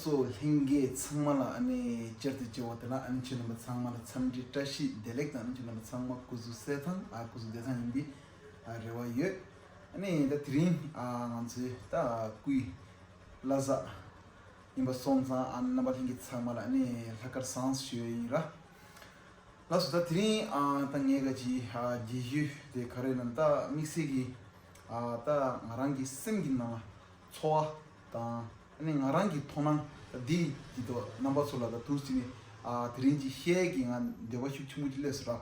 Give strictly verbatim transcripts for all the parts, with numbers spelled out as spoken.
ཚོ་ལྷན་རྒྱས་ཚང་མ་ལ་ཨ་ནི་བཅར་དུ་བཅར་བ་དེ་ལ་ཨ་ནི་ཁྱེད་རྣམ་པ་ཚང་མ་ལ་འཚམས་འདྲི་བཀྲ་ཤིས་བདེ་ལེགས་དང་། ཨ་ནི་ཁྱེད་རྣམ་པ་ཚང་མ་སྐུ་གཟུགས་གསལ་ཐང་ཨ་སྐུ་གཟུགས་བདེ་ཐང་ཡིན་པའི་ཨ་རེ་བ་ཡོད། ཨ་ནི་ད་དེ་རིང་ཨ་ང་ཚོའི་ད་སྐུའི་བླ་གཟའ་ཡིན་པ་སོང་ཙང་ཨ་ནི་རྣམ་པ་ལྷན་རྒྱས་ཚང་མ་ལ་ཨ་ནི་ལྷག་དཀར་བཟང་ཞུ་ཡ་ཡིན་ར། ལགས་སོ། ད་དེ་རིང་ཨ་ད་ངས་ག་ཅི་ཨ་རྒྱས་ཞུ་དེ་ག་རེ་ན་ད་དམིགས་བསལ་གྱི་ཨ་ད་ང་རང་གི་སེམས་ཀྱི་ནང་ཚོར་བ་དང་ཨ་ནི་ང་རང་གི་མཐོང་སྣང་ད་འདི་འདི་དོ་རྣམ་པ་ཚོ་ལ་ད་ཐུགས་རྗེ་ནི་ཨ་དེ་རིང་གི་བཤད་ཀྱི་ང་འདོད་པ་ཤུགས་ཆེན་པོ་ཅིག་སླེབས་སོང་ར།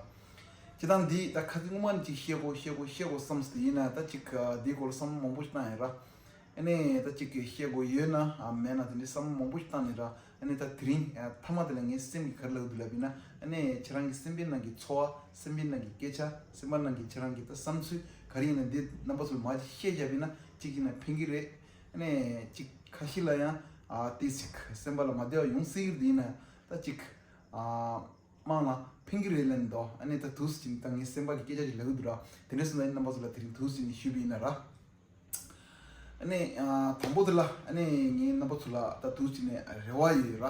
ཅི་དང་འདི་ད་ཁ་ཚིག་སྔོན་མ་ནས་ཅིག་བཤད་དགོས་བཤད་དགོས་བཤད་དགོས་བསམ་སྟེ་ཡིན་ན་ད་ཅིག་ཨ་འདིའི་སྐོར་ལ་བསམ་བློ་མང་པོ་ཞིག་བཏང་ཡིན་ར། ཨ་ནི་ད་ཅིག་གི་བཤད་དགོས་ཡོད་ན་ཨ་མེད་ན་དེ་འདྲའི་བསམ་བློ་མང་པོ་ཞིག་བཏང་ནས་ར། ཨ་ནི་ད་དེ་རིང་ཨ་མཐའ་མ་དེ་ལ་ངའི་སེམས་ཀྱི་ག་རེ་ལབ་འདུག་ལབ་ཡིན་ན། ཨ་ནི་ཁྱེད་རང་གི་སེམས་པའི་ནང་གི་ཚོར་བ། སེམས་པའི་ནང་གི་སྐད་ཆ། སེམས་པ་ནང་གི་ཁྱེད་རང་གི་ད་བསམ་ཚུལ་ག་རེ་ཡིན་ན་འདི་རྣམ་པ་ཚོར་མ་ཅིག་བཤད་བཞག་པ་ཡིན་ན་ཅིག་ཡིན་ན་ཕན་གི་རེད། ཨ་ནི་ཅིག་ཁ་ཤས་ལ་ཡང་ཨ་ཏོག་ཙམ་སེམས་པ་ལ་མ་བདེ་བ་ཡོང་སྲིད་ཀྱི་རེད། ཡིན་ན་ད་ཅིག་ཨ་དམངས་ལ་ཕན་གི་རེད་ལབ་འདུག་ཨ་ནི་ད་དུས་ཅིག་ད་ངའི་སེམས་པ་གི་སྐད་ཆ་ཅིག་ལབ་གི་འདུག་ར། དེ་འདྲ་སོང་ཙང་རྣམ་པ་ཚོ་ལ་དེ་རིང་དུས་ཅིག་ནས་ཞུས་པ་ཡིན་ན་ར། ཨ་ནི་ཨ་དང་པོ་དེ་ལ་ཨ་ནི་ངའི་རྣམ་པ་ཚོ་ལ་ད་དུས་ཅིག་ནས་རེ་བ་ཡོད་ར།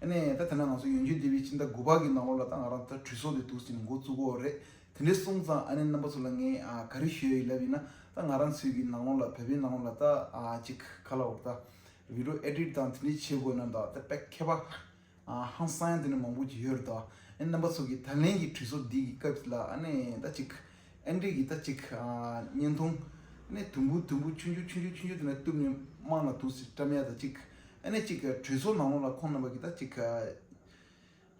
ཨ་ནི་ད་དེ་ན་ང་ཚོ་ཡོན་ཆོད་སྡེ་པའི་སྤྱི་ཟླ་དགུ་པ་གི་ནང་ལོགས་ལ་ད་ང་རང་ད་གྲོས་ཚོགས་དེ་དུས་ཅིག་ནས་འགོ་བཙུགས་ཀྱི་ཡོད་རེད། དེ་འདྲ་སོང་ཙང་ཨ་ནི་རྣམ་པ་ཚོ་ལ་ངས་ཨ་ག་རེ་ཞུ་ཡ་ཡོད་ལབ་ཡིན་ན། ད་ང་རང་ཚོའི་གི་ནང་ལོགས་ལ་བོད་པའི་ནང་ལོགས་ལ་ད་ཨ་ཅིག་ག་ལབ་དགོས་རེད། ད་video edit་དང་དེ་འདྲ་བྱེད་དགོས་ན་ད་ད་དཔེ་མཁས་པ་ཨ་ཧང་སང་ཡ་དེ་འདྲ་མང་པོ་ཅིག་ཡོད་རེད་ད། ཨ་ནི་རྣམ་པ་ཚོ་གི་ད་ལན་གྱི་གྲོས་ཚོགས་འདི་གི་སྐབས་ལ་ཨ་ནི་ད་ཅིག་ཨ་འདྲས་ཀྱི་ད་ཅིག་ཨ་བརྙན་ཐུང་ཨ་ནི་དུམ་བུ་དུམ་བུ་ཆུང་ཆུང་ཆུང་ཆུང་ཆུང་ཆུང་དེ་འདྲ་གཏུབ་ནས་དམངས་ལ་འདུག་སེ་བཀྲམ་ཡ་ད་ཅིག་ཨ་ནི་ཅིག་གྲོས་ཚོགས་ནང་ལོགས་ལ་ཁོང་རྣམ་པ་གི་ད་ཅིག་ཨ་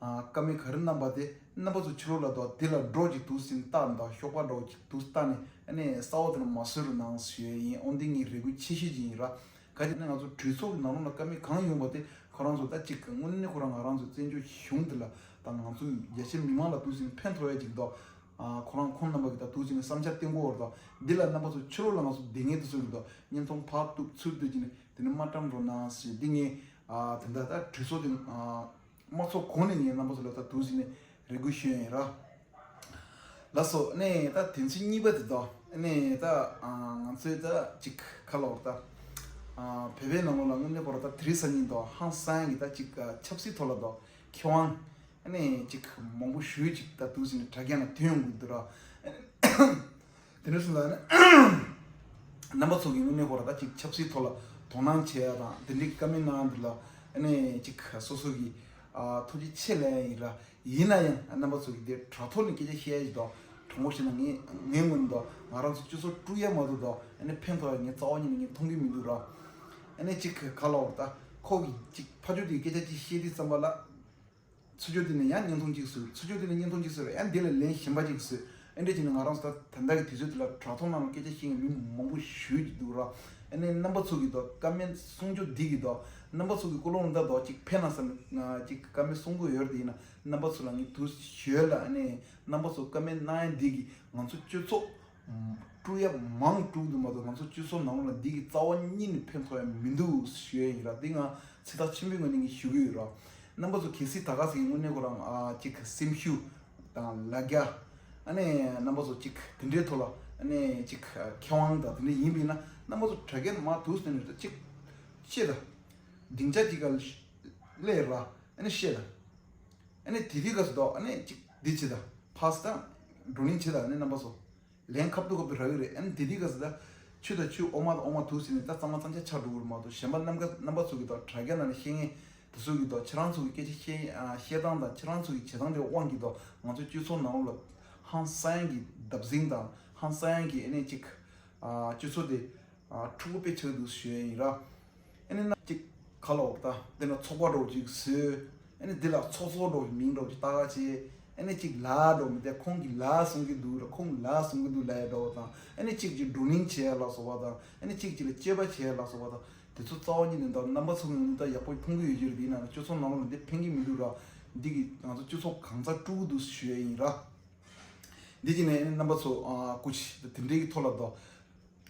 ཨ་བཀའ་མོལ་ག་རེ་གནང་པ་དེ་རྣམ་པ་ཚོ་ཕྱི་ལོགས་ལ་དོ་དེ་ལ་འགྲོ་ཅིག་འདུག་སེ་བལྟ་ད། ཤོག་པ་འདྲ་ཅིག་འདུག་སེ་བལྟ་ནས་ཨ་ནི་གསར་པ་དེ་ལ་མ་བཟོས་རོགས་གནང་ཞུ་ཡ་ཡིན། འོན་ཏེ་ངའི་རེ་སྐུལ་ཆེ་ཤོས་ཅིག་ཡིན་ར། ག་ཅི་ན་ང་ཚོ་གྲོས་ཚོགས་ཀྱི་ནང་ལོགས་ལ་བཀའ་མོལ་གང་ཡོང་པ་དེ་ཁོ་རང་ཚོ་ད་ཅིག་དངོས་གནས་ཁོ་རང་ང་རང་ཚོའི་བཙན་བྱོལ་གཞུང་འདི་ལ་ད་ང་ཚོ་རྒྱ་ཆེ་མི་མང་ལ་འདུག་སེ་ཕན་ཐོགས་ཡ་ཅིག་འདུག་ཨ་ཁོ་རང་ཁོང་རྣམ་པ་གི་ད་འདུག་སེ་བསམ་འཆར་བཏོན་གོ་བར་དོ། འདི་ལ་རྣམ་པ་ཚོ་ཕྱི་ལོགས་ལ་ང་ཚོ་བསྡད་མཁན་དེ་ཚོ་གི་ད་བརྙན་ཐུང་ཕར་གཏུབ་ཚུར་གཏུབ་ཀྱི་ནས་དེ་ནས་མ་བཀྲམ་རོགས་གནང་ཞེས་འདི་ངས་ཨ་དེ་འདྲ་ད་གྲོས་ཚོགས་དེ་ཨ་མ་ཚོགས་གོང་ནས་ངས་རྣམ་པ་ཚོ་ལ་ད་འདུག་སེ་ནས་རེ་སྐུལ་ཞུ་ཡ་ཡིན་ར། ལགས་སོ། ནས་ད་དོན་ཚན་གཉིས་པ་དེ་དོ་ནས་ད་ཨ་ང་ཚོའི་ད་ཅིག་ག་ལབ་དགོས་རེད། ད་ཨ་བོད་པའི་ནང་ལོགས་ལ་དངོས་གནས་ཁོ་རང་ད་དེ་རིང་སང་ཉིན་དོ་ཧང་སང་གི་ད་ཅིག་ཨ་ཆབ་སྲིད་ཐོག་ལ་དོ་མཁས་དབང་ཨ་ནི་ཅིག་མང་པོ་ཞེ་ཅིག་ད་འདུག་སེ་ནས་དྲ་རྒྱ་ནང་ཐོན་ཡོང་གི་འདུག་ར། དེ་འདྲ་སོང་ཙང་ནི་རྣམ་པ་ཚོ་གི་དངོས་གནས་ཁོ་རང་ད་ཅིག་ཆབ་སྲིད་ཐོག་ལ་དོ་སྣང་བྱེད་ཡ་དང་དེ་འདྲའི་བཀའ་མོལ་གནང་ཡ་འདི་ལ་ཨ་ནི་ཅིག་སོ་སོ་གི་ཨ་ཐུགས་རྗེ་ཆེ་ལབ་ཡ་ཡིན་ར། ཡིན་ན་ཡང་རྣམ་པ་ཚོ་གི་དེ་དྲ་ཐོག་ནས་སྐད་ཆ་བཤད་ཡ་ཞིག་དང་དྲང་པོ་བཤད་ན་ངས་ངའི་ངོས་ནས་དང་ང་རང་ཚོ་སྤྱི་ཚོགས་དཀྲུག་ཡ་མ་གཏོགས་དང་ཨ་ནི་ཕན་ཐོགས་ཡ་ངས་རྩ་བ་ཉིད་ནས་ངས་མཐོང་གི་མི་འདུག་ར། ཨ་ནི་གཅིག་ག་ལབ་དགོས་རེད། ད་ཁོ་གི་གཅིག་ཕར་ཕྱོགས་དེ་གི་སྐད་ཆ་གཅིག་བཤད་དུས་ཙམ་པ་ལ་ཚུར་ཕྱོགས་དེ་ནས་ཡང་བརྙན་ཐུང་གཅིག་བཟོས། ཚུར་ཕྱོགས་དེ་ནས་བརྙན་ཐུང་གཅིག་བཟོས། ཡང་དེ་ལ་ལན་གཞན་པ་གཅིག་བཟོས། ཨ་འདྲ་བྱས་ནས་ང་རང་ཚོ་ད་ད་ལྟ་གི་དུས་ཚོད་དེ་ལ་དྲ་ཐོག་ནང་ལ་སྐད་ཆ་བཤད་མཁན་མི་མང་པོ་ཞེ་ཅིག་འདུག་ར། ཨ་ནི་རྣམ་པ་ཚོ་གི་དང་བཀའ་མོལ་གསུང་རྒྱུ་འདི་གི་དང་རྣམ་པ་ཚོ་གི་ཀུན་སློང་ལ་དང་ཅིག་ཕན་ན་བསམ་ཅིག་བཀའ་མོལ་གསུང་གི་ཡོད་རེད། དེ་ཡིན་ན་རྣམ་པ་ཚོ་ལ་ངས་དུས་ཞུས་ལ། ཨ་ནི་རྣམ་པ་ཚོ་བཀའ་མོལ་གནང་ཡ་འདི་གི་ང་ཚོ་སྤྱི་ཚོགས་དཀྲུག་ཡ་མང་དཀྲུག་འདུག་མ་གཏོགས་ང་ཚོ་སྤྱི་ཚོགས་ནང་ལ་འདི་གི་རྩ་བ་ཉིད་ནས་ཕན་ཐོགས་ཡ་མི་འདུག་ཞུ་ཡ་ཡིན་ར། འདི་ང་ཚིག་ཐག་ཆོད་པོའི་ངང་ནས་ངས་ཞུ་གི་ཡོད་ར། རྣམ་པ་ཚོ་གལ་སྲིད་ད་ག་ཟེ་གི་དངོས་གནས་ཁོ་རང་ཨ་ཅིག་སེམས་ཤུགས་དང་ལ་རྒྱ་ཨ་ནི་རྣམ་པ་ཚོ་ཅིག་དེ་འདྲའི་ཐོག་ལ་ཨ་ནི་ཅིག་མཁས་དབང་དང་དེ་འདྲ་ཡིན་པས་ན་རྣམ་པ་ཚོ་དྲ་རྒྱ་ནས་མར་འདུག་སེ་ནས་ཅིག་བཤད་ད། སྡིངས་ཆ་ཅིག་ག་སླེབས་ར། ཨ་ནི་བཤད་ད། ཨ་ནི་དེ་དུས་སྐབས་སུ་དོ་ཨ་ནི་ཅིག་འདི་བྱེད་ད། ཕར་ད་བགྲོ་གླེང་བྱེད་ད། ཨ་ནི་རྣམ་པ་ཚོ་ལན་ཁ་ཐུག་ཁ་ཐུག་རག་གི་རེད། ཨ་ནི་དེ་དུས་སྐབས་སུ་ད་ཆོས་དང་ཆོས་འོ་མ་དང་འོ་མ་འདུག་སེ་ནས་ད་གཙང་མ་གཙང་ཆ་ཆགས་འགྲོ་གི་རེད་མ་གཏོགས་གཞན་པ་རྣམ་པ་རྣམ་པ་ཚོ་གི་དང་དྲ་རྒྱ་ནང་ནས་བཤད་མཁན་དེ་ཚོ་གི་དང་ཁྱེད་རང་ཚོ་གི་སྐད་ཆ་བཤད་ཨ་བཤད་སྟངས་དང་ཁྱེད་རང་ཚོ་གི་བྱེད་སྟངས་དེ་དབང་གིས་དང་ང་ཚོ་སྤྱི་ཚོགས་ནང་ལོགས་ལ་ཧང་སང་ཡ་གི་བརྡབ་གསིག་དང་ཧང་སང་ཡ་གི་ཨ་ནི་ཅིག་ཨ་སྤྱི་ཚོགས་དེ་ཨ་འཁྲུག་པོ་དཔེ་ཆགས་འདུག་ཞུ་ཡ་ཡིན་ར། ཨ་ནི་ན་ཅིག་ག་ལབ་དགོས་རེད། ད་དེ་ན་ཚོགས་པ་འདྲ་བོ་ཅིག་བཟོས། ཨ་ནི་འདི་ལ་ཚོགས་གཙོ་འདྲ་བོ་ཅིག་མིང་འདྲ་བོ་ཅིག་བཏགས་བྱས། ཨ་ནི་ཅིག་ལ་འདྲ་བོ་མི་དེ་ཁོང་གིས་ལ་གསུང་གི་འདུག་ར། ཁོང་ལ་གསུང་གི་འདུག་ལབ་ཡ་འདྲ་བོ་དང་། ཨ་ནི་ཅིག་ཅིག་བགྲོ་གླེང་བྱེད་ཡ་ལ་སོགས་པ་དང་། ཨ་ནི་ཅིག་ཅིག་ལ་དཔྱད་པ་བྱེད་ཡ་ལ་སོགས་པ་དང་། དེ་ཚོ་རྩ་བ་ཉིད་ནས་ད་རྣམ་པ་ཚོ་ངོས་ནས་ད་ཡག་པོ་མཐོང་གི་ཡོད་ཀྱི་རེད། དེ་ཡིན་ན་སྤྱི་ཚོགས་ནང་ལོགས་ལ་འདི་ཕན་གྱི་མི་འདུག་ར། འདི་གིས་ང་ཚོ་སྤྱི་ཚོགས་གང་ཚ་དཀྲུག་གི་འདུག་ཞུ་ཡ་ཡིན་ར། འདི་གྱི་ནས་རྣམ་པ་ཚོ་ཨ་སྐུ་མཁྱེན་དེ་འདྲའི་གི་ཐོག་ལ་དོ།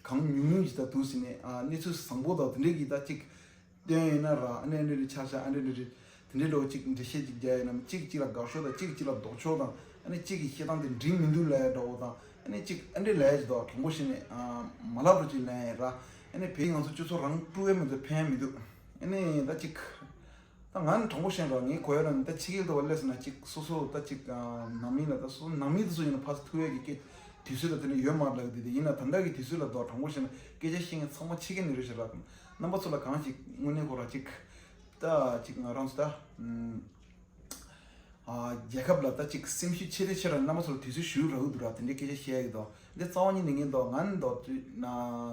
གང་ཉུང་ཉུང་ཞིག་ད་འདུག་ཟེར་ནས་ཨ་གནས་ཚུལ་བཟང་པོ་དང་དེ་འདྲའི་གི་ད་ཅིག་སྟོན་ཡིན་ན་ར། ཨ་ནི་འདྲ་འདྲ་ཆགས་ཤག་ཨ་འདྲ་འདྲ་རེད། དེ་འདྲའི་འདྲ་བོ་ཅིག་འགྲེལ་བཤད་ཅིག་རྒྱག་ཡིན་ནམ། གཅིག་གཅིག་ལ་དགག་ཕྱོགས་དང་གཅིག་གཅིག་ལ་ལྡོག་ཕྱོགས་དང་། ཨ་ནི་གཅིག་གི་བཤད་སྟངས་དེ་འགྲིག་མི་འདུག་ལབ་ཡ་འདྲ་བོ་དང་། ཨ་ནི་གཅིག་ཨ་འདྲ་ལབ་ཡ་ཅིག་འདུག་དྲང་པོ་བཤད་ནས་ཨ་མ་ལབ་རོགས་ཅིག་ལབ་ཡ་ར། ཨ་ནི་བོད་ཡིག་ང་ཚོ་སྤྱི་ཚོགས་རང་དཀྲུག་ཡ་མི་འདུག་ཕན་ཡ་མི་འདུག་ཨ་ནི་ད་ཅིག་ ད་ང་ནི་དྲང་པོ་བཤད་རོགས། ངའི་གོ་ཡ་ལ་ནི་ད་ཕྱི་རྒྱལ་དུ་བ་སླེབས་སོང་ན་ཅིག་སོ་སོ་ད་ཅིག་ནང་མི་ལ་ད་སོ་སོ་ནང་མི་དེ་ཚོ་ཡིན་ན་ཕར་ཚུར་ཐུག་ཡ་གི་སྐད་དུས་ཚོད་ད་དེ་འདྲ་ཡོད་མ་རེད་ལབ་གི། དེ་དེ་ཡིན་ན་ད་ལྟ་གི་དུས་ཚོད་ལ་ད་དྲང་པོ་བཤད་ན་སྐད་ཆ་བཤད་མཁན་ཚང་མ་ཕྱི་རྒྱལ་ནས་རེད་ཤག་ར། རྣམ་པ་ཚོ་ལ་གང་ཞིག་དངོས་གནས་ཁོ་རང་ཅིག་ད་ཅིག་ང་རང་ཚོ་ད་ཨ་རྒྱལ་ཁབ་ལ་ད་ཅིག་སེམས་ཤུགས་ཆེ་རེ་ཆེ་ར་རྣམ་པ་ཚོ་དུས་ཚོད་ཞུ་རག་གི་འདུག་ར། དེ་འདྲའི་སྐད་ཆ་བཤད་ཡ་གི་འདུག་འདི་རྩ་བ་ཉིད་ནས་ངས་འདུག་ང་ནི་འདུག་དུས་ན་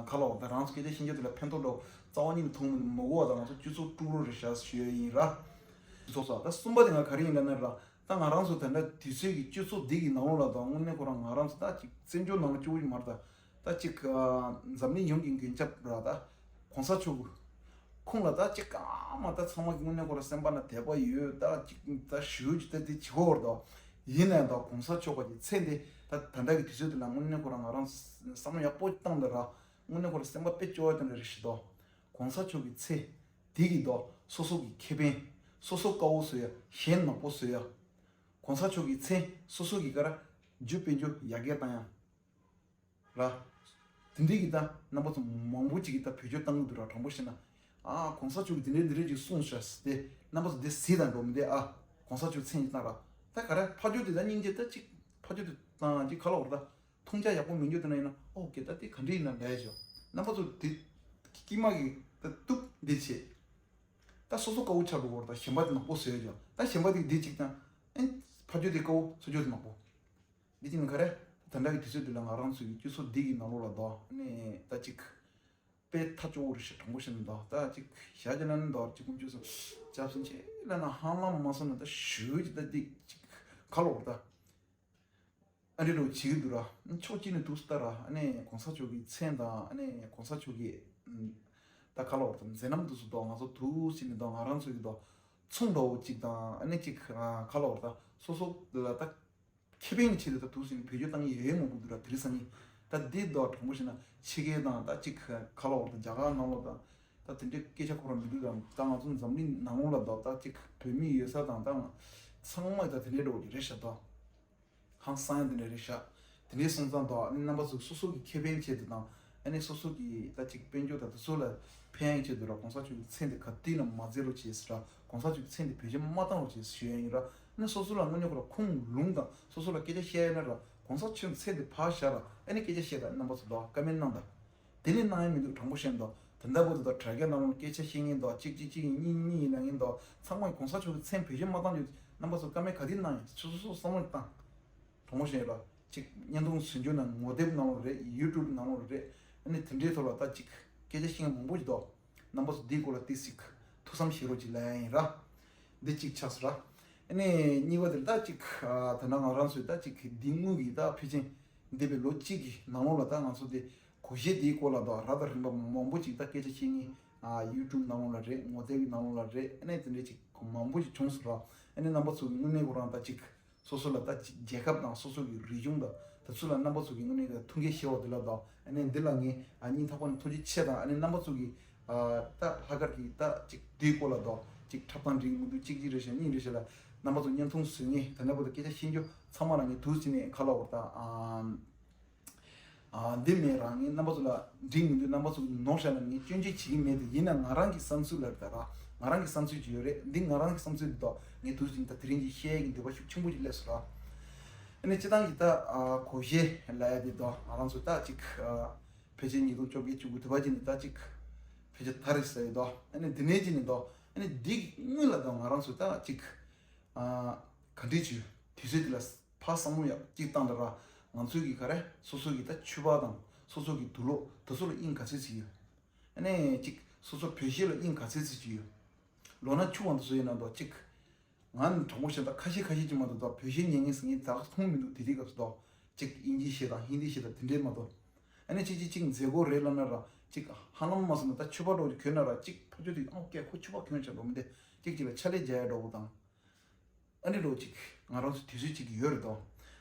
ཁ་ལོ་ད་རང་ཚོ་སྐད་ཆ་ཤེས་རྒྱུ་དེ་ལ་ཕན་ཐོགས་འགྲོ་རྩ་བ་ཉིད་ནས་མཐོང་མི་འདུག་མ་གོ་བ་ད་ང་ཚོ་སྤྱི་ཚོགས་དཀྲུག་རོགས་རེད་ཤག་ཞུ་ཡ་ཡིན་ར། སྤྱི་ཚོགས་སོ་ད་གསུམ་པ་དེ་ང་ག་རེ་ཡིན་ལབ་ན་ར། ད་ང་རང་ཚོ་ད་ལྟ་དུས་ཚོད་ཀྱི་སྤྱི་ཚོགས་འདི་གི་ནང་ལོགས་ལ་ད་དངོས་གནས་ཁོ་རང་ང་རང་ཚོ་ད་ཅིག་བཙན་བྱོལ་ནང་ལ་སྐྱོ་བོ་ཞིག་མ་རེད་ད། ད་ཅིག་ཨ་འཛམ་གླིང་ཡོངས་ཀྱི་མགོན་སྐྱབས་ར་ད་གོང་ས་མཆོག་གི་ཁོང་ལ་ད་ཅིག་ཨ་མ་ད་ཚང་མ་གི་དངོས་གནས་ཁོ་རང་སེམས་པ་ན་དད་པ་ཡོད་ད་ཅིག་ད་ཞུ་ཅིག་ད་དེ་བྱེད་ཧོར་ད། ཡིན་ནའང་ད་གོང་ས་མཆོག་གི་མཚན་དེ་ད་ད་ལྟ་གི་དུས་ཚོད་དེ་ལ་དངོས་གནས་ཁོ་རང་ང་རང་བསམ་བློ་ཡག་པོ་བཏང་ད་ར་དངོས་གནས་ཁོ་རང་སེམས་པ་དཔེ་སྐྱོ་བ་དེ་འདྲ་རེད་ཤག་ད། གོང་ས་མཆོག་གི་མཚན་དེ་གི་ད་སོ་སོ་གི་ཁེ་ཕན་སོ་སོ་དཀར་པོ་བཟོ་ཡ་གཞན་ནག་པོ་བཟོ་ཡ། གོང་ས་མཆོག་གི་མཚན་སོ་སོ་གི་ག་ར་རྒྱུ་དཔལ་འབྱོར་ཡར་རྒྱས་བཏང་ཡ། ར། དེ་འདྲའི་གི་ད་རྣམ་པ་ཚོ་མང་པོ་ཅིག་གི་ད་བེད་སྤྱོད་བཏང་གི་འདུག་ར། དྲང་པོ་བཤད་ན། ཨ་གོང་ས་མཆོག་གིས་དེ་འདྲའི་འདི་འདྲའི་ཅིག་གསུངས་ཤག་ཟེར་ཏེ་རྣམ་པ་ཚོ་དེ་གཟིགས་དང་འགྲོ་མི་འདུག་ཨ། གོང་ས་མཆོག་མཚན་ཅིག་བཏང་ར། ད་ག་རེ་ཕ་ཇོ་དེ་ད་སྙིང་རྗེ་ད་ཅིག་ཕ་ཇོ་དེ་དང་ཅིག་ཁ་ལོ་བར་ད་མཐོང་རྒྱ་ཡག་པོ་མི་འགྱུར་དེ་ན་ཡིན་ན་ཨོ་ཀེ་ད་དེ་ག་འདྲ་ཡིན་ན་འདྲ་ཡ་ཞོ། རྣམ་པ་ཚོ་དེ་དཀྱིལ་མ་གི་ད་གཏུབ་འདི་བྱེད། ད་སོ་སོ་དཀར་པོ་ཆགས་འགྲོ་བར་ད་གཞན་པ་དེ་ནག་པོ་བཟོས་ཡ་ཞོ། ད་གཞན་པ་དེ་འདི་ཅིག་དང་ཨེ་ཕ་ཇོ་དེ་དཀར་པོ་ཚ་ཇོ་དེ་ནག་པོ། འདི་ཅི་ནི་ག་རེ། ད་ལྟ་གི་དུས་ཚོད་འདི་ལ་ང་རང་ཚོའི་སྤྱི་ཚོགས་འདི་གི་ནང་ལོགས་ལ་དོ་ནི་ད་ཅིག་དཔེ་ཐག་ཆོད་པོ་རེད་ཤག་དྲང་པོ་བཤད་ན་དོ་ད་ཅིག་བཞག་རྒྱུ་ན་ནི་དོ་ཅིག་ཀུན་སྤྱོད་སོ་སྐྱབས་སུ་མཆི་ལ་ན་ཧང་ལམ་མ་སོང་ན་ད་ཞུ་ཅིག་ད་འདི་ཅིག་ག་ལོག་ད། ཨ་རི་རུ་བྱེད་ཀྱི་འདུག་ར། ཕྱོགས་གཅིག་ནས་འདུག་སྟ་ར་ཨ་ནི་གོང་ས་མཆོག་གི་མཚན་དང་ཨ་ནི་གོང་ས་མཆོག་གི་ད་ག་ལོག་ད་མཛད་རྣམ་འདུག་སུ་དོ་ང་ཚོ་འདུག་ཅིག་ནས་དོ་ང་རང་ཚོ་གི་དོ་མཚུངས་འདྲ་བོ་ཅིག་དང་ཨ་ནི་ཅིག་ག་ལོག་ད་སོ་སོ་ལ་ད། ཁེ་ཕན་གྱི་ཆེད་དུ་ད་དུས་ཟིན་བེད་སྤྱོད་བཏང་ཡས་ཡོད་མང་པོ་འདུག་ར། དེ་རིང་སང་ཉིན་ད་འདི་དོ་དྲང་པོ་བཤད་ན་ཕྱི་རྒྱལ་དང་ད་ཅིག་ཁ་ལོ་དང་རྒྱ་གར་ནང་ལོགས་དང་ད་དེ་འདྲའི་སྐད་ཆ་ཁོ་རང་མི་འདུག་ར། ད་ང་ཚོ་འཛམ་གླིང་ནང་ལོགས་ལ་དོ་ད་ཅིག་བོད་མི་ཡོད་ས་དང་ད་ཚང་མ་ད་དེ་འདྲའི་འགྲོ་གི་རེད་ཤག་དོ། ཧང་སང་ཡང་དེ་འདྲ་རེད་ཤག་དེ་འདྲའི་སོང་ཙང་དོ་ཨ་ནི་རྣམ་པ་ཚོ་སོ་སོ་གི་ཁེ་ཕན་ཆེད་དུ་དང་ཨ་ནི་སོ་སོ་གི་ད་ཅིག་དཔལ་འབྱོར་དང་དེ་ཚོ་ལ་ཕན་ཡག་ཆེད་དུ་ར་གོང་ས་མཆོག་གི་མཚན་དེ་ག་དུས་ནས་མ་བརྗེད་རོགས་བྱེད་ཟེར་ར། གོང་ས་མཆོག་གི་མཚན་དེ་བེད་སྤྱོད་མ་བཏང་རོགས་བྱེད་ཟེར་ཞུ་ཡ་ཡིན་ར། ཨ་ནི་སོ་སོ་ལ་དངོས་གནས་ཁོ་ར་ཁུངས་ལུང་དང་སོ་སོ་ལ་སྐད་ཆ་བཤད་ཡ་ན་ར་གོང་ས་མཆོག་མཚན་དེ་ཕར་བཞག་ར་ཨ་ནི་སྐད་ཆ་བཤད་དང་རྣམ་པ་ཚོ་དོ་ཀ་མེན་གནང་དང་། དེ་ནི་གནང་ཡ་མི་འདུག་དྲང་པོ་བཤད་འདུག་ད་ལྟ་བར་དུ་དོ་དྲ་རྒྱ་ནང་ལ་སྐད་ཆ་བཤད་མཁན་འདུག་གཅིག་གཅིག་གཅིག་ཡིན་གཉིས་གཉིས་ཡིན་ན་ཡིན་འདུག་ཚང་མས་གོང་ས་མཆོག་གི་མཚན་བེད་སྤྱོད་མ་བཏང་རྒྱུ་རྣམ་པ་ཚོ་ཀ་མེན་ག་དུས་གནང་ཡིན་སོ་སོ་སོ་བསམ་བློ་བཏང་། དྲང་པོ་བཤད་ཡོད་ལ། གཅིག་བརྙན་ཐུང་སུན་ཆོད་ན་ངོ་དེབ་ནང་ལོགས་རེད། ཡུ་ཊུབ་ནང་ལོགས་རེད། ཨ་ནི་དེ་འདྲའི་ཐོག་ལ་ད་གཅིག་སྐད་ཆ་བཤད་མཁན་མང་པོ་ཞིག་འདུག་རྣམ་པ་ཚོ་འདིའི་སྐོར་ལ་ཏོག་ཙམ་ཐུགས་བསམ་བཞེས་རོགས་གྱིས་ལབ་ཡ་ཡིན་ར། འདི་གཅིག་ཆགས་སོང་ར། ཨ་ནི་གཉིས་པ་དེ་ད་གཅིག་ད་ནང་ང་རང་ཚོའི་ད་གཅིག་འདི་དངུལ་གྱི་ད་ཕལ་ཆེར་འདས་པའི་ལོ་གཅིག་གི་ནང་ལོགས་ལ་ད་ང་ཚོ་དེ་གོ་ཤེས་དེའི་སྐོར་ལ་ད་ར་ད་རིམ་པ་མང་པོ་ཅིག་ད་སྐད་ཆ་བཤད་མཁན་ཡུ་ཊུབ་ནང་ལོགས་ལ་རེད། ངོ་དེབ་ཀྱི་ནང་ལོགས་ལ་རེད། ཨ་ནི་དེ་འདྲའི་ཅིག་མང་པོ་ཅིག་བྱུང་སོང་ར། ཨ་ནི་རྣམ་པ་ཚོ་གི་དངོས་གནས་ཁོ་རང་ད་ཅིག་སོ་སོ་ལ་ད་ཅིག་རྒྱལ་ཁབ་དང་སོ་སོ་གི་རིག་གཞུང་དང་དེ་ཚོ་ལ་རྣམ་པ་ཚོ་གི་དངོས་གནས་ཀྱི་ཐུགས་འགན་བཞེས་པ་དེ་ལ་དང་ཨ་ནི་འདི་ལ་ངས་ཨ་སྙིང་ཐག་པ་ནས་ཐུགས་རྗེ་ཆེ་དང་ཨ་ནི་རྣམ་པ་ཚོ་གི་ཨ་ད་ལྷག་དཀར་གྱི་ད་ཅིག་དེའི་སྐོར་ལ་དང་ཅིག་འཁྲབ་སྟངས་འགྲིག་མི་འདུག་གཅིག་གཅིག་རེད་ཤག་གཉིས་རེད་ཤག་ལ་རྣམ་པ་ཚོ་བརྙན་ཐུང་བཟོ་མཁན་ད་ལྟ་བར་དུ་སྐད་ཆ་བཤད་རྒྱུ་ཚང་མ་ལ་ངས་དུས་ཕྱིན་ནས་ཁ་ལ་བར་དང་ཨ། ཨ་འདི་མེད་རང་ངས་རྣམ་པ་ཚོ་ལ་འགྲིག་མི་འདུག་རྣམ་པ་ཚོ་ནོར་བཤད་ན་ངས་སྐྱོན་བརྗོད་བྱེད་ཀྱི་མེད་དེ་ཡིན་ན་ང་རང་གི་བསམ་ཚུལ་ལ་ད་ར་ང་རང་གི་བསམ་ཚུལ་ཅིག་ཡོད་རེད། འདི་ང་རང་གི་བསམ་ཚུལ་འདི་དག་ངས་དུས་རྒྱུན་ད་དེ་རིང་གི་བཤད་ཡས་ཀྱི་འདོད་པ་ཤུགས་ཆེན་པོ་ཅིག་སླེབས་སོང་ར། ཨ་ནི་སྤྱི་བཏང་གི་ད་ཨ་གོ་ཤེས་ལབ་ཡ་འདི་དག་ང་རང་ཚོ་ད་ཅིག་ཨ་ཕལ་ཆེར་ཉིས་སྟོང་བཅོ་བརྒྱད་བཅུ་དགུ་དུ་བ་ཅིག་ནས་ད་ཅིག་ཕལ་ཆེར་ད་རེས་ཟེར་ཡོད་དོ། ཨ་ནི་འདི་ནས་ཅིག་ནས་དོ་ཨ་ནི་འདི་གི་སྔོན་ལ་དང་ང་རང་ཚོ་ད་ཅིག་ཨ་ག་འདྲས་ཅིག་དུས་ཚོད་འདི་ལ། ཕར་བསམ་བློ་ཡག་གཅིག་བཏང་ད་ར། ང་ཚོའི་གི་ག་རེ་སོ་སོ་གི་ད་ཕྱུ་པ་དང་སོ་སོ་གི་དུག་ལོག་དེ་ཚོ་ལ་དབྱིངས་ག་ཚད་ཅིག་ཡོད། ཨ་ནི་གཅིག་སོ་སོ་བོད་གཞས་ལ་དབྱིངས་ག་ཚད་ཅིག་ཡོད། ལོ་ན་ཆུང་བ་དེ་ཚོ་ཡིན་ན་འདུག་གཅིག་ང་ནི་དྲང་པོ་བཤད་ད་ཁ་ཤས་ཁ་ཤས་ཅིག་མ་གཏོགས་ད་བོད་གཞས་ཉན་མཁན་ཟེར་མཁན་ད་ག་མཐོང་མི་འདུག་དེ་དུས་སྐབས་སུ་འདུག་གཅིག་དབྱིན་ཇིའི་གཞས་དང་ཧིན་དིའི་གཞས་དང་དེ་འདྲས་མ་གཏོགས། ཨ་ནི་གཅིག་གཅིག་གཅིག་མཛེས་སྒོ་རེད་ལབ་ན་ར་གཅིག་ཧ་ལམ་མ་སོང་ན་ད་ཕྱུ་པ་འདྲ་བོ་ཅིག་གྱོན་ན་ར་གཅིག་ཕར་ཕྱོགས་དེ་ཨང་ཀྱེ་ཁོ་ཕྱུ་པ་གྱོན་བྱ་འགྲོ་མི་འདུག་གཅིག་གཅིག་ལ་ཕྱག་ལས་རྒྱག་ཡ་འདྲ་བོ་དང་། ཨ་ནི་འདྲ་བོ་ཅིག་ང་རང་ཚོ་དུས་ཚོད་ཅིག་ཡོད་རེད་དོ།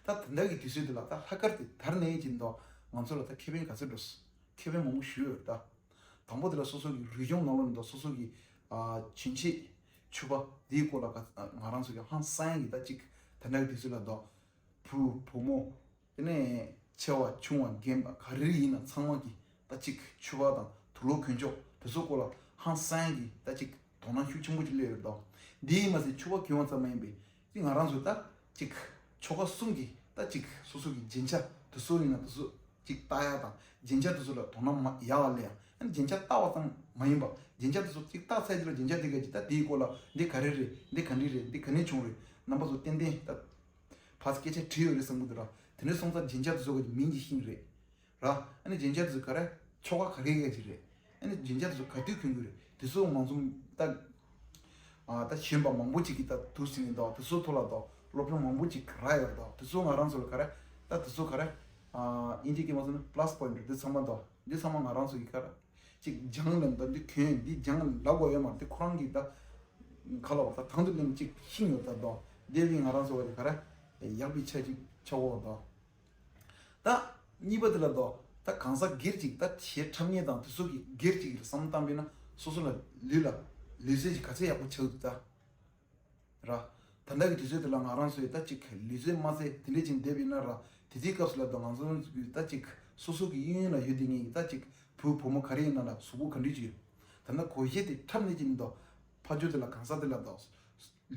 ད་དེ་འདྲ་གི་དུས་ཚོད་དེ་ལ་ད་ལྷག་དཀར་དེ་དར་ནས་ཅིག་འདུག་ང་ཚོ་ལ་ད་ཁེ་ཕན་ག་ཚོད་འགྲོ་སོང་། ཁེ་ཕན་མང་པོ་ཞིག་ཡོད་རེད་ད། དང་པོ་དེ་ལ་སོ་སོ་གི་རིག་གཞུང་ནང་ལོགས་ནས་འདུག་སོ་སོ་གི་ཨ་བྱིན་ཆེད་ཕྱུ་པ་དེའི་སྐོར་ལ་ག་ང་རང་ཚོ་གི་ཧང་སང་ཡ་གི་ད་ཅིག་དེ་འདྲ་གི་དུས་ཚོད་ལ་འདུག་བུ་བུ་མོ། དེ་ནས་ཆེ་བ་ཆུང་བ་རྒན་པ་ག་རེ་ཡིན་ན་ཚང་མ་གིས་ད་ཅིག་ཕྱུ་པ་དང་དུག་ལོག་གྱོན་ཆོག་དེ་ཚོ་སྐོར་ལ་ཧང་སང་གི་ད་ཅིག་དོ་སྣང་ཤུགས་ཆེན་པོ་ཅིག་སླེབས་ཡོད་དོ། འདི་ཡིན་མ་ཟད་ཆོ་ག་གྱོན་པ་ཙམ་མ་ཡིན་པའི་ཅིག་ང་རང་ཚོ་ད་ཅིག་ཆོ་ག་གསུམ་གྱི་ད་ཅིག་སོ་སོ་གི་རྒྱན་ཆ་དེ་ཚོ་ཡིན་ན་དེ་ཚོ་ཅིག་བཏགས་ཡ་དང་རྒྱན་ཆ་དེ་ཚོ་ལ་དོ་སྣང་མ་ཡག་པ་སླེབས་ཡ། ཨ་ནི་རྒྱན་ཆ་བཏགས་པ་ཙམ་མ་ཡིན་པ་རྒྱན་ཆ་དེ་ཚོ་ཅིག་བཏགས་ཚར་རྗེས་ལ་རྒྱན་ཆ་དེ་ག་ཅིག་ད་དེའི་སྐོར་ལ་འདི་ག་རེ་རེད། འདི་ག་འདྲ་རེད། འདི་ག་ནས་བྱུང་རེད། རྣམ་པ་ཚོ་ཏན་ཏན་ད་ཕར་སྐད་ཆ་དྲིས་ཡོད་རེད་བསམ་གི་འདུག་ར། དེ་འདྲ་སོང་ཙང་རྒྱན་ཆ་དེ་ཚོ་གི་མིང་གི་ཤིང་རེད། ར། ཨ་ནི་རྒྱན་ཆ་དེ་ཚོ་ག་རེ། ཆོ་ག་ག་རེ་ག་ཅིག་རེད། ཨ་ནི་རྒྱན་ཆ་དེ་ཚོ་ག་དུས་གྱོན་གྱི་རེད། དེ་ཚོ་མང་ཚོགས་ད། ཨ་ད་གཞོན་པ་མང་པོ་ཅིག་གིས་ད་དུས་ཟིན་ནས་འདུག་དེ་ཚོའི་ཐོག་ལ་འདུག་སློབ་སྦྱོང་མང་པོ་ཅིག་རག་ཡོད་འདུག་དེ་ཚོ་ང་རང་ཚོ་ལ་ག་རེ། ད་དེ་ཚོ་ག་རེ། ཨ་དབྱིན་ཇིའི་སྐད་མ་སོང་ན་plus point འདི་ཚང་མ་འདུག་འདི་ཚང་མ་ང་རང་ཚོ་གིས་ག་རེ། ཅིག་སྦྱངས་ལ་འདུག་འདི་གྱོན་འདི་སྦྱངས་ལབ་དགོས་ཡོད་མ་རེད། དེ་ཁོ་རང་གིས་ད་ག་ལ་བ་ད་དང་དུ་ལེན་ཅིག་ཤིང་ཡོད་ད་འདུག་དེ་བས་ང་རང་ཚོ་བ་དེ་ག་རེ། ཡག་པའི་ཆ་ཅིག་ཆགས་འོ་འདུག་ད་གཉིས་པ་དེ་ལ་དོ། ད་གང་ཟག་སྒེར་གཅིག་ད་གཞས་འཁྲབ་མཁན་དང་དེ་ཚོ་གི་སྒེར་གཅིག་ལ་བསམ་བློ་བཏང་པས་ན་སོ་སོ་ལ་ལུས་ལ་ལུས་རྩལ་ཞིག་ག་ཚད་ཡག་པོ་ཆགས་འདུག་ད། ར། ད་ལྟ་གི་དུས་ཚོད་དེ་ལ་ང་རང་ཚོས་ད་ཅིག་ལུས་རྩལ་མ་རྩལ་དེ་འདྲས་ཅིག་བསྡད་པས་ན་ར། དེ་དུས་སྐབས་སུ་ལ་དོ་ང་ཚོ་གི་ད་ཅིག་སོ་སོ་གི་གཡས་གཡོན་ལ་ཡོད་དེ་ངེས་ཀྱི་ད་ཅིག་བུ་བུ་མོ་ག་རེ་ཡིན་ན་ལ་གཟུགས་པོ་ག་འདྲས་ཅིག་ཡོད། ད་ལྟ་གོས་གཞས་དེ་འཁྲབ་ནས་ཅིག་ཡིན་དོ། ཕ་ཇོ་དེ་ལ་གང་ཟག་དེ་ལ་དོ།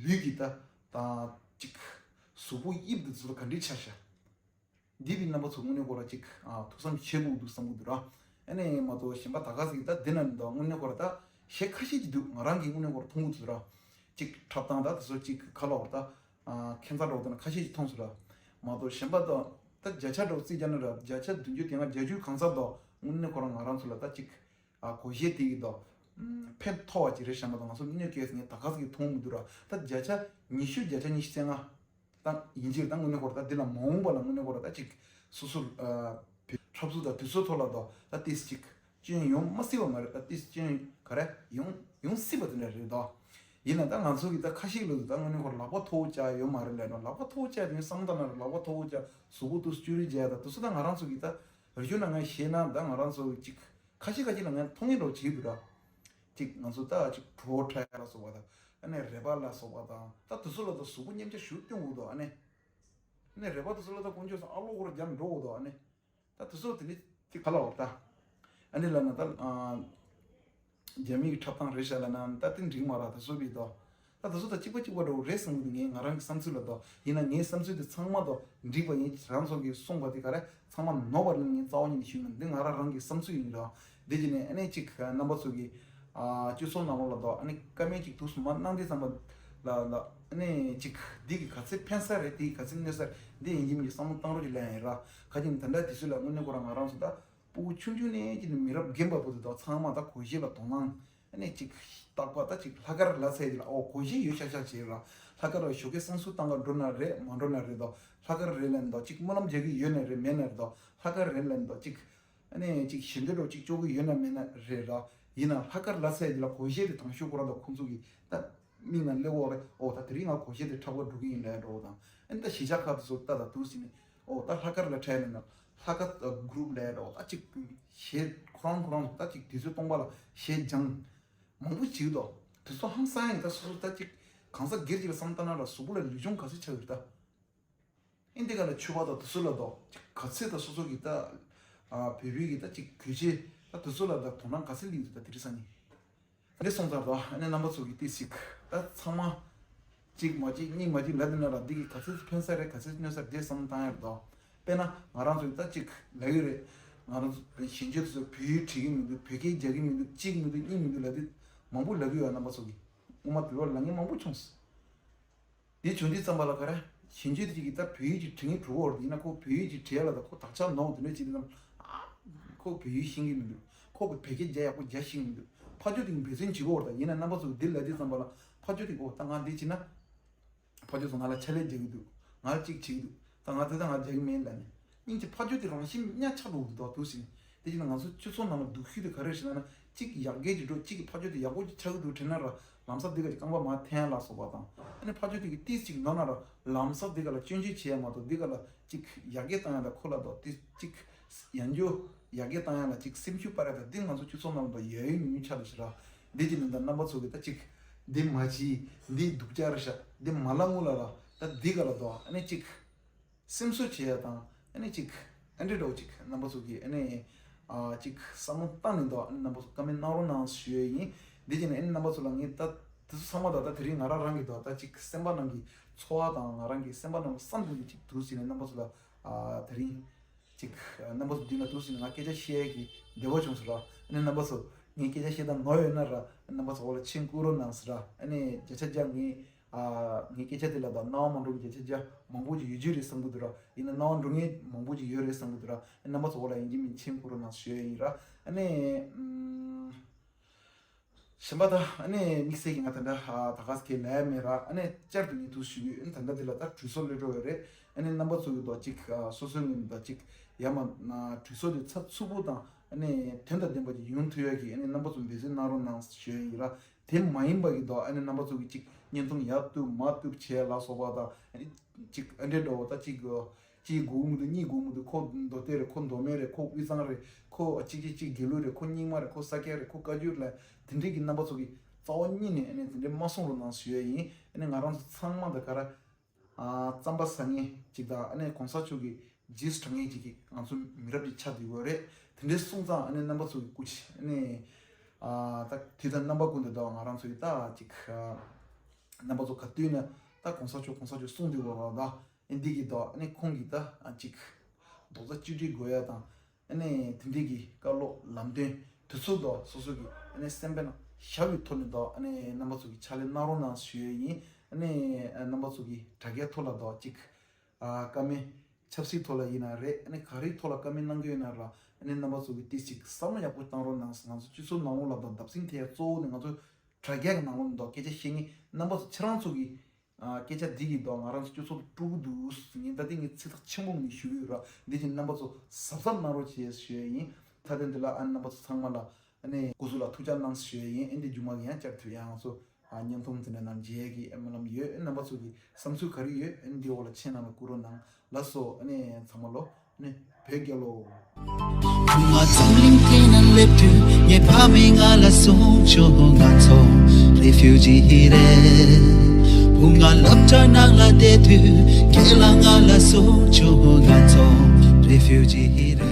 ལུས་ཀྱི་ད་ད་ཅིག་གཟུགས་པོ་དབྱིབས་དེ་ཚོ་ག་འདྲས་ཆགས་ཤག་འདི་བའི་རྣམ་པ་ཚོ་དངོས་གནས་ཁོ་ར་ཅིག་ཨ་ཐུགས་བསམ་བཞེས་དགོས་འདུག་བསམ་གི་འདུག་ར། ཨ་ནི་མ་གཏོགས་གཞན་པ་ད་ག་ཟིག་ད་འདི་ན་འདུག་དངོས་གནས་ཁོ་ར་ད་གཞས་ཁ་ཤས་ཅིག་འདུག་ང་རང་གིས་དངོས་གནས་ཁོ་ར་མཐོང་གི་འདུག་ར། ཅིག་འཁྲབ་སྟངས་ད་དེ་ཚོ་ཅིག་ག་ལ་བར་ད་ཨ་ཁྱད་མཚར་འདྲ་བོ་ད་ན་ཁ་ཤས་ཅིག་མཐོང་སོང་ར། མ་གཏོགས་གཞན་པ་ད་ད་བརྒྱ་ཆ་འདྲ་བོ་རྩིས་རྒྱག་ན་ར་བརྒྱ་ཆ་བདུན་ཅུ་དེ་སྔ་བརྒྱད་ཅུ་གང་ཟག་འདུག་དངོས་གནས་ཁོ་ར་ང་རང་ཚོ་ལ་ད་ཅིག་ཨ་གོ་གཞས་དེ་གི་ད་ཕན་ཐོགས་པ་ཅིག་རེད་བསམ་པ་ད་ང་ཚོ་དངོས་གནས་སྐྱེས་ངས་ད་ག་ཟིག་གི་མཐོང་མི་འདུག་ར། ད་བརྒྱ་ཆ་ཉི་ཤུ་བརྒྱ་ཆ་ཉི་ཤུ་རྩ་ལྔ། ད་ཡིན་གཅིག་ད་དངོས་གནས་ཁོ་ར་ད་འདི་ལ་མ་འོངས་པ་ལ་དངོས་གནས་ཁོ་ར་ད་ཅིག་སོ་སོ་ཨ་འཁྲབ་ཚུལ་དང་དུས་ཚོད་ཐོག་ལ་ད་ད་ཏིས་ཅིག་སྐྱོན་ཡོང་མ་སྲིད་པ་མ་རེད། ད་ཏིས་སྐྱོན་ག་རེ་ཡོང་ཡོང་སྲིད་པ་དེ་འདྲ་རེད་ད། ཡིན་ན་ད་ང་ཚོ་གི་ད་ཁ་ཤས་ལ་ད་དངོས་གནས་ཁོ་ར་ལག་པ་མཐོ་བོ་བཅག་ཡོད་མ་རེད་ལབ་ན་ལག་པ་མཐོ་བོ་བཅག་དེ་བསམ་ད་ན་ལག་པ་མཐོ་བོ་བཅག་གཟུགས་པོ་དུས་ཅུ་རེ་བརྒྱབ་ད་དུས་ཚོད་ད་ང་རང་ཚོ་གི་ད་རེ་ཞུ་ན་ང་ཤེས་ན་ད་ང་རང་ཚོ་གི་ཅིག་ཁ་ཤས་ཁ་ཤས་ལ་ངས་མཐོང་ངེས་འགྲོ་བྱེད་འདུག་ར། ཅིག་ང་ཚོ་ད་ཅིག་བྲོ་ཁྲ་ལ་སོགས་པ་དང་ཨ་ནི་རེ་བ་ལ་སོགས་པ་དང་ད་དེ་ཚོ་ལ་ད་གཟུགས་པོ་མཉེན་ཆ་ཞུ་སྐྱོན་འུ་དོ་ཨ་ནི། ཨ་ནི་རེ་བ་དེ་ཚོ་ལ་ད་དཀོན་མཆོག་སོང་ཨ་ལོ་ཧོར་རྒྱ་འགྲོ་འུ་དོ་ཨ་ནི། ད་དེ་ཚོ་དེ་ནི་ཅིག་ག་ལ་འོ་ད། ཨ་ནི་ལ་ན་ད་རྒྱ་མིའི་འཁྲབ་སྟངས་རེད་ཤག་ལ་ན་ད་དེ་འགྲིག་མ་ར་དེ་ཚོ་བི་དོ། ད་དེ་ཚོ་ད་གཅིག་པ་གཅིག་པ་འདྲ་བོ་རེད་བསམ་གི་འདུག་ངས་ང་རང་གི་བསམ་ཚུལ་ལ་དོ། ཡིན་ན་ངའི་བསམ་ཚུལ་དེ་ཚང་མ་དོ་འགྲིག་པ་ཡིན། རང་ཚོ་གིས་གསུངས་པ་དེ་ག་རེ་ཚང་མ་ནོར་བ་ལ་ངས་རྩ་བ་ཉིད་ནས་ཞུས་མིན། འདི་ང་རང་རང་གི་བསམ་ཚུལ་ཡིན་ར། འདི་བྱས་ནས་ཨ་ནི་གཅིག་རྣམ་པ་ཚོ་གི་ཨ་སྤྱི་ཚོགས་ནང་ལོགས་ལ་དོ་ཨ་ནི་བཀའ་མོལ་གཅིག་ཐུགས་སུ་མ་གནང་དུས་ཙམ་པ་ལ་ལ་ཨ་ནི་གཅིག་འདི་གི་ག་ཚད་ཕན་ས་རེད། དེ་གི་ག་ཚད་གནོད་ས་རེད། འདི་ཡིན་གཅིག་མིན་གཅིག་བསམ་བློ་བཏང་རོགས་ཀྱི་ལན་ཡིན་ར། ག་ཅིག་ད་ལྟ་དུས་ཚོད་ལ་དངོས་གནས་ཁོ་རང་ང་རང་ཚོ་ད་སྤུ་གུ་ཆུང་ཆུང་ནས་ཅིག་ནས་མི་རབས་རྒན་པ་བར་དུ་དོ་ཚང་མ་ད་གོས་གཞས་ལ་དོ་སྣང་ཨ་ནི་གཅིག་རྟག་པ་ད་གཅིག་ལྷག་དཀར་ལ་ཚད་དེ་ལ་ཨོ་གོས་གཞས་ཡོད་ཤག་ཤག་བྱེད་ར། ལྷག་དཀར་ལ་ཞོགས་ཀས་བསང་གསོལ་བཏང་ག་འགྲོ་ན་རེད་མ་འགྲོ་ན་རེད་དོ། ལྷག་དཀར་རེད་ལབ་ནས་དོ་གཅིག་སྨོན་ལམ་རྒྱག་གི་ཡོད་ན་རེད་མེད་ན་རེད་དོ། ལྷག་དཀར་རེད་ལབ་ནས་དོ་གཅིག་ཨ་ནི་གཅིག་ཞལ་འདོན་འདྲ་བོ་གཅིག་བཅོ་གི་ཡོད་ན་མེད་ན་རེད་ར། ཡིན་ན་ལྷག་དཀར་ལབ་ཚད་འདི་ལ་གོས་གཞས་དེ་དང་ཤོག་ཁོ་རང་དང་ཁོང་ཚོ་གི་ད་མིག་ནང་སླེབས་འོག་རེད། ཨོ་ད་དེ་རིང་ང་གོས་གཞས་དེ་འཁྲབ་ག་འགྲོ་གི་ཡིན་ལབ་འགྲོ་བ་དང་། ཨ་ནི་ད་གཞིས་ཆགས་ཁག་དེ་ཚོ་ལྟ་དང་འདུག་ཟིན་ནས་ཨོ་ད་ལྷག་དཀར་ལ་འཁྲབ་ཡིན་ན་ལྷག་དཀར་གུ་རུབ་ལབ་འགྲོ་བ་ད་གཅིག་གཞས་ཁོ་རང་ཁོ་རང་ད་གཅིག་དུས་ཚོད་སྟོང་པ་ལ་གཞས་སྦྱངས་མང་པོ་བྱེད་དོ། དེ་ཚོ་ཧང་སང་ཡིན། ད་སོ་སོ་ད་གཅིག་གང་ཟག་སྒེར་གཅིག་ལ་བསམ་བཏང་ན་ར་གཟུགས་པོ་ལ་ལུས་སྦྱོང་ག་ཚོད་ཆགས་ཡོད་ད། ཨིན་དེ་ག་ལ་ཆུ་བ་དང་དེ་ཚོ་ལ་དོ། ག་ཚད་ད་སོ་སོ་གི་ད། ཨ་བོད་བོད་ཀྱི་ད་ཅིག་གོས་ཆས་ད་དེ་ཚོ་ལ་ད་དོ་སྣང་ག་ཚད་སླེབས་འདུག་ད་དེ་རིང་སང་ཉིན། འདི་སོང་ཙང་དོ་ཨ་ནི་རྣམ་པ་ཚོ་གི་ཏི་ཞིག་ད་ཚང་མ། གཅིག་མ་གཅིག་གཉིས་མ་གཅིག་ལབ་འདི་ན་ར་འདི་གི་ག་ཚད་ཕན་ས་རེད་ག་ཚད་གནོད་ས་རེད་བསམ་བཏང་ཡར་དོ། དཔེར་ན་ང་རང་ཚོ་ད་ཅིག་ལབ་ཡོད་རེད། ང་རང་ཚོ་གཞོན་སྐྱེས་ཚོ་བོད་ཡིག་བྲིས་ཀྱི་མི་འདུག་བོད་སྐད་རྒྱག་གི་མི་འདུག་གཅིག་མི་འདུག་གཉིས་མི་འདུག་ལབ་དུས་མང་པོ་ལབ་ཀྱི་ཡོད། རྣམ་པ་ཚོ་གི་སྔོན་མ་དུས་བར་ལབ་མཁན་མང་པོ་བྱུང་སོང་། དེ་བྱུང་དུས་ཙམ་པ་ལ་ག་རེ། གཞོན་སྐྱེས་དེ་གཅིག་གིས་ད་བོད་ཡིག་ཅིག་འབྲི་ངེས་འགྲོ་གི་ཡོད་རེད། ཡིན་ན་ཁོ་བོད་ཡིག་ཅིག་འབྲི་ཡ་ལ་ད་ཁོ་དག་ཆ་ནོར་དེ་འདྲ་བྱེད་དུས་ཙམ་ཨ། ཁོ་བོད་ཡིག་ཤེས་ཀྱི་མི་འདུག་ཁོ་གི་བོད་སྐད་རྒྱ་ཡག་པོ་རྒྱག་ཤེས་ཀྱི་མི་འདུག་ཕ་ཆོས་དེ་གིས་འབད་བརྩོན་བྱེད་ཀྱི་ཡོད་རེད། ད་ཡིན་ན་རྣམ་པ་ཚོ་གིས་འདི་ལབ་དུས་ཙམ་པ་ལ་ཕ་ཆོས་དེ་གིས་ཨོ་ད་ང་འདི་བྱེད་ན། ཕ་ཆོས་ཚོ་ང་ལ་ཕྱག་ལས་རྒྱག་གི་འདུག་ང་ལ་གཅིག་བྱེད་ཀྱི་འདུག་ད་ང་དེ་ད་ང་རྒྱག་གི་མིན་ལབ་ནས། སྙིང་རྗེ་ཕ་ཆོས་དེ་རང་བཞིན་གཉའ་ཆག་འགྲོ་གི་འདུག་དོ་དུ་ཟིན། དེ་བྱས་ན་ང་ཚོ་སྤྱི་ཚོགས་ནང་ལ་སྡུག་ཤོས་དེ་ག་རེ་རེད་ཟེར་ན། གཅིག་ཡར་རྒྱས་ཀྱི་འགྲོ་གཅིག་གི་ཕ་ཆོས་དེ་ཡག་པོ་ཅིག་ཆགས་ཀྱི་འདུག་དྲན་ན་ར་ལམ་སང་འདི་ག་ཅིག་རྐང་པ་མར་འཐེན་ཡ་ལ་སོགས་པ་དང་། ཨ་ནི་ཕ་ཆོས་དེ་གི་ཏིས་ཅིག་ནོར་ན་ར་ལམ་སང་འདི་ག་ལ་སྐྱོན་བརྗོད་བྱེད་ཡ་མ་གཏོགས་འདི་ག་ལ་གཅིག་ཡར་རྒྱས་བཏང་ཡ་དང་ཁོ་ལ་དོ་ཏིས་གཅིག་ཡང་རྒྱུ་ཡར་རྒྱས་བཏང་ཡ་ལ་གཅིག་སེམས་ཤུགས་སྤར་ཡ་དང་འདི་ང་ཚོ་སྤྱི་ཚོགས་ནང་ལ་དོ་ཡ་ཡོད་ཉུང་ཉུང་ཆགས་འདུག་ཟེར་ར། འདི་ཅིག་ནི་ད་རྣམ་པ་ཚོ་གི་ད་གཅིག་འདི་མ་བྱེད་འདི་སྡུག་ཅག་རེད་ཤག་འདི་མ་ལབ་ངོ་ལ་ར་ད་འདི་ག་ལ་དོ་ཨ་ནི་གཅིག་སེམས་གསོ་བྱེད་ཡ་དང་ཨ་ནི་གཅིག་ཨ་འདྲེ་འདྲ་བོ་གཅིག་རྣམ་པ་ཚོ་གིས་ཨ་ནི་ཨ་གཅིག་བསམ་བློ་བཏང་ནས་འདུག་ཨ་ནི་རྣམ་པ་ཚོ་བཀའ་མོལ་གནང་རོགས་གནང་ཞུ་ཡ་ཡིན། འདི་བྱས་ནས་ཨ་ནི་རྣམ་པ་ཚོ་ལ་ངས་ད་ དེ་ཚོ་ཚང་མ་ད་ལྟ་དེ་རིང་ང་རང་རང་གི་ད་ལྟ་ཅིག་སེམས་པ་ནང་གི་ཚོར་བ་དང་ང་རང་གི་སེམས་པ་ནང་བསམ་དོན་གྱི་ཅིག་འདུག་ཟེར་ནས་རྣམ་པ་ཚོ་ལ་ཨ་དེ་རིང་ཅིག་རྣམ་པ་ཚོ་མདུན་ལ་འདུག་ཟེར་ནས་ང་སྐད་ཆ་བཤད་ཡས་ཀྱི་འདོད་པ་བྱུང་སོང་ར། ཨ་ནི་རྣམ་པ་ཚོ་ངའི་སྐད་ཆ་བཤད་སྟངས་ནོར་ཡོད་ན་ར་རྣམ་པ་ཚོ་འོག་ལ་མཆན་བསྐུར་རོགས་གནང་ཟེར་ར། ཨ་ནི་བརྒྱ་ཆ་བརྒྱ་ངའི་ཨ་ངའི་སྐད་ཆ་དེ་ལ་ད་སྣང་བ་མ་འགྲོ་གི་བརྒྱ་ཆ་བརྒྱ་མང་པོ་ཅིག་ཡོད་རྒྱུ་རེད་བསམ་གི་འདུག་ར། ཡིན་ན་སྣང་བ་འགྲོ་མཁན་མང་པོ་ཅིག་ཡོད་རེད་བསམ་གི་འདུག་ར། ཨ་ནི་རྣམ་པ་ཚོ་འོག་ལ་ཡིན་གཅིག་མིན་གཅིག་མཆན་བསྐུར་རོགས་གནང་ཞུ་ཡས་ཡིན་ར། ཨ་ནི་ཨམ། གཞན་པ་ད་ཨ་ནི་དམིགས་བསལ་གྱི་ང་ད་ལྟ་ད་ག་སེ་ལབ་ཡ་མེད་ར། ཨ་ནི་བསྐྱར་དུ་ངས་ཐུགས་ཞུ་གི་ཡོད། ཨ་ནི་ད་ལྟ་དེ་ལ་ད་དྲུད་གསོག་སླེབས་འགྲོ་ཡོད་རེད། ཨ་ནི་རྣམ་པ་ཚོ་གི་ད་ཅིག་སོ་སོའི་ངོས་ནས་ད་ཅིག་ཡ་མ་དྲུད་གསོག་དེ་ཚགས་ཚུད་པོ་དང་ཨ་ནི་དོན་དང་ལྡན་པ་ཅིག་ཡོང་ཐུབ་ཡ་གི་ཨ་ནི་རྣམ་པ་ཚོ་འབད་བརྩོན་གནང་རོགས་གནང་ཞུ་ཡ་ཡིན་ར། དེ་མ་ཡིན་པ་གི་ད་ཨ་ནི་རྣམ་པ་ཚོ་གི་ཅིག་བརྙན་ཐུང་ཡར་གཏུབ་མར་གཏུབ་བྱས་ལ་སོགས་པ་དང་ཨ་ནི་ཅིག་ཨ་འདྲས་འདྲ་བོ་ད་ཅིག་གི་གཅིག་དགོས་མི་འདུག་གཉིས་དགོས་མི་འདུག་ཁོ་མདོ་སྟོད་རེད། ཁོ་མདོ་སྨད་རེད། ཁོ་དབུས་གཙང་རེད། ཁོ་གཅིག་གཅིག་གཅིག་དགེ་ལུགས་རེད། ཁོ་རྙིང་མ་རེད། ཁོ་ས་སྐྱ་རེད། ཁོ་བཀའ་བརྒྱུད་རེད། དེ་འདྲས་ཀྱི་རྣམ་པ་ཚོ་གི་རྩ་བ་ཉིད་ནས་ཨ་ནི་དེ་འདྲས་མ་གསུང་རོགས་གནང་ཞུ་ཡ་ཡིན། ཨ་ནི་ང་རང་ཚོ་ཚང་མ་ད་ག་ར་ཨ་རྩམ་པ་ཟ་མཁན་ཅིག་དང་ཨ་ནི་གོང་ས་མཆོག་གི་རྗེས་སུ་འབྲང་མཁན་ཅིག་གི་ང་ཚོ་མི་རབས་ཅིག་ཆགས་བསྡད་ཡོད་རེད། དེ་འདྲས་སོང་ཙང་ཨ་ནི་རྣམ་པ་ཚོ་གི་སྐུ་མཁྱེན་ཨ་ནི་ཨ་ད་དུས་དང་རྣམ་པ་ཀུན་ཏུ་ད་ང་རང་ཚོ་གི་ད་ཅིག་ཨ་རྣམ་པ་ཚོ་ག་དུས་ན་ད་གོང་ས་མཆོག་གོང་ས་མཆོག་གསུང་བསྡད་ཡོད་རེད་ད། ཨེ་འདི་གི་དོག་ཨ་ནི་ཁོང་གི་ད་ཨ་ཅིག་རྡོག་རྩ་གཅིག་སྒྲིལ་དགོས་ཡ་དང་ཨ་ནི་དེ་འདྲས་ཀྱི་བཀའ་སློབ་ལམ་སྟོན་དེ་ཚོ་དོག་སོ་སོ་གི་ཨ་ནི་སེམས་པའི་ནང་བཞག་པའི་ཐོག་ནས་དོག་ཨ་ནི་རྣམ་པ་ཚོ་གི་ཕྱག་ལས་གནང་རོགས་གནང་ཞུ་ཡ་ཡིན། ཨ་ནི་རྣམ་པ་ཚོ་གི་དྲ་རྒྱའི་ཐོག་ལ་དོག་ཅིག་ཨ་བཀའ་མོལ་ཆབ་སྲིད་ཐོག་ལ་ཡིན་ན་རེད། ཨ་ནི་ག་རེའི་ཐོག་ལ་བཀའ་མོལ་གནང་གི་ཡོད་ན་ར་ཨ་ནི་རྣམ་པ་ཚོ་གི་ཏིས་ཅིག་བསམ་བློ་ཡག་པོ་བཏང་རོགས་གནང་། ང་ཚོ་སྤྱི་ཚོགས་ནང་ལོགས་ལ་དོག་བརྡབ་གསིག་ཐེབས་ཡ་གཙོ་བོ་ནི་ང་ཚོ་དྲ་རྒྱ་གི་ནང་ལོགས་ནས་དོག་སྐད་ཆ་བཤད་མཁན་རྣམ་པ་ཚོ་ཁྱེད་རང་ཚོ་གི་ཨ་སྐད་ཆ་འདི་གི་དོག་ང་རང་ཚོ་སྤྱི་ཚོགས་དཀྲུག་གི་འདུག་ངས་ད་ལྟ་ངས་ཚིག་ཐག་ཆེན་པོ་ངས་ཞུ་གི་ཡོད་ར། འདི་བཞིན་རྣམ་པ་ཚོ་གཟབ་གཟབ་གནང་རོགས་བྱེད་ཞུ་ཡ་ཡིན། མཐའ་དོན་འདི་ལ་ཨ་རྣམ་པ་ཚོ་ཚང་མ་ལ་ཨ་ནི་སྐུ་གཟུགས་ལ་ཐུགས་ཅག་གནང་ཞུ་ཡ་ཡིན། ཨ་འདི་རྒྱུ་མ་ངས་ཡང་བསྐྱར་དུ་ཡང་ང་ཚོ་ཨ་བརྙན་ཐུང་འདི་འདྲ་ནང་མཇལ་གྱི་ཨ་སྨོན་ལམ་ཡོད། ཨ་རྣམ་པ་ཚོ་གི་བསམ་ཚུལ་ག་རེ་ཡོད་ཨ་འདི་འོག་ལ་མཆན་ནང་ལ་བསྐུར་རོགས་གནང་། ལགས་སོ། ཨ་ནི་ཚང་མ་ལོ་ཨ་ནི་བོད་རྒྱལ་ལོ། བུང་བ་འཛམ་གླིང་སྟེང་ན་སླེབས་དུས་ངའི་ཕ་མས་ང་ལ་གསུངས་བྱུང་། ང་ཚོ་རེ་ཕིའུ་ཇི་རེད། བུ་ང་སློབ་གྲྭ་ནང་ལ་བསྡད་དུས་རྒན་ལགས་ང་ལ་གསུངས་བྱུང་། ང་ཚོ་རེ་ཕིའུ་ཇི་རེད།